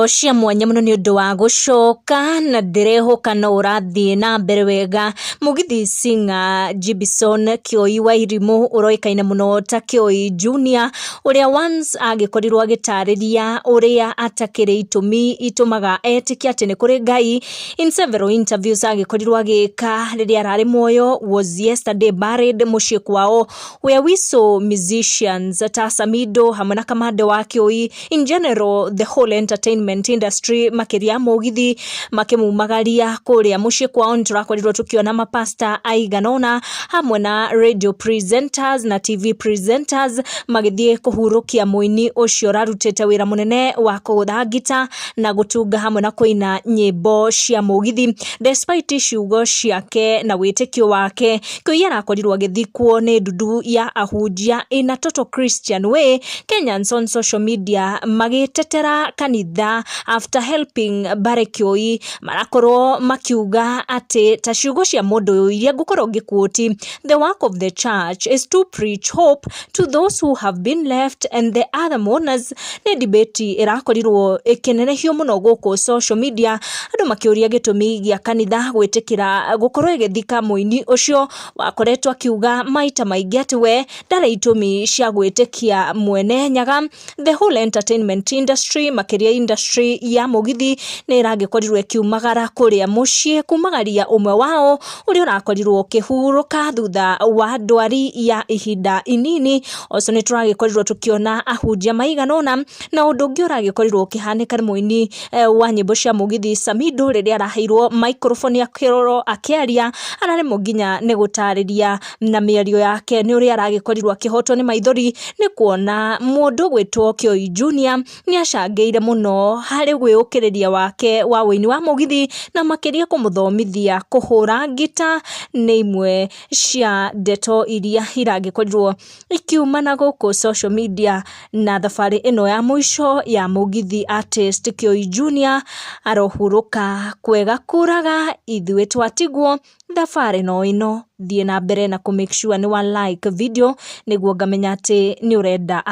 Cia mwanya mũno nĩ ũndũ wa gũcoka na ndĩrehoka no ũrathiĩ na mbere wega. Mũgithi singer Gibson Kĩoi wa Irimũ ũroĩkaine mũno ta Kĩoi Junior, ũrĩa once agĩkorirwo agĩtarĩria ũrĩa atakĩrĩ itũmi itũmaga etĩkie atĩ nĩ kũrĩ Ngai. In several interviews agĩkorirwo agĩka rĩrĩa ararĩ muoyo, was yesterday buried mũciĩ kwao, where we saw musicians ta Samido hamwe na Kamande wa Kĩoi, in general the whole entertainment industry makĩria mũgithi, makĩmumagaria kũrĩa mũciĩ kwao. Nĩ tũrakorirwo tũkĩona mapasta aigana ũna hamwe na radio presenters na TV presenters magĩthiĩ kũhurũkia mũini ũcio ũrarutĩte wĩra mũnene wa kũgũtha ngita na gũtunga hamwe na kũina nyĩmbo cia mũgithi. Despite ciugo ciake na wĩtĩkio wake, Kĩoi arakorirwo agĩthikwo nĩ ndundu ya ahunjia in a total Christian way. Kenyans on social media magĩtetera kanitha after helping bury Kĩoi, marakorwo makiuga atĩ ta ciugo cia mũndũ ũyũ iria ngũkorwo ngĩquote, "The work of the church is to preach hope to those who have been left and the other mourners." Nĩ debate ĩrakorirwo ĩkĩnenehio mũno gũkũ social media, andũ makĩũria gĩtũmi gĩa kanitha gwĩtĩkĩra gũkorwo ĩgĩthika mũini ũcio wakoretwo akiuga maita maingĩ atĩ we ndarĩ itũmi cia gwĩtĩkia Mwene Nyaga. The whole entertainment industry, makĩria industry ya mũgithi, nĩ ĩragĩkorirwo ĩkiumagara kũrĩa mũciĩ kumagaria ũmwe wao ũrĩa ũrakorirwo ũkĩhurũka thutha wa ndwari ya ihinda inini. Oco nĩ tũragĩkorirwo tũkĩona ahunjia maigana ũna, na ũndũ ũngĩ ũragĩkorirwo ũkĩhanĩka nĩ mũini wa nyĩmbo cia mũgithi Samido, rĩrĩa araheirwo microphone akĩrorwo akĩaria, araremwo nginya nĩ gũtarĩria na mĩario yake nĩ ũrĩa aragĩkorirwo akĩhotwo nĩ maithori nĩ kuona mũndũ gwĩtwo Kĩoi Junior nĩ acangĩire mũno harĩ gwĩũkĩrĩria wake wa ũini wa mũgithi na makĩria kũmũthomithia kũhũra ngita. Nĩ imwe cia ndeto iria iragĩkorirwo ikiumana gũkũ social media na thabarĩ ĩno ya mũico ya mũgithi artist Kĩoi Junior. Arohurũka kwega kuraga, ithuĩ twatigwo thabarĩ no ĩno. Thiĩ na mbere na kũ make sure nĩ wa like video nĩguo ngamenya atĩ nĩ ũrenda.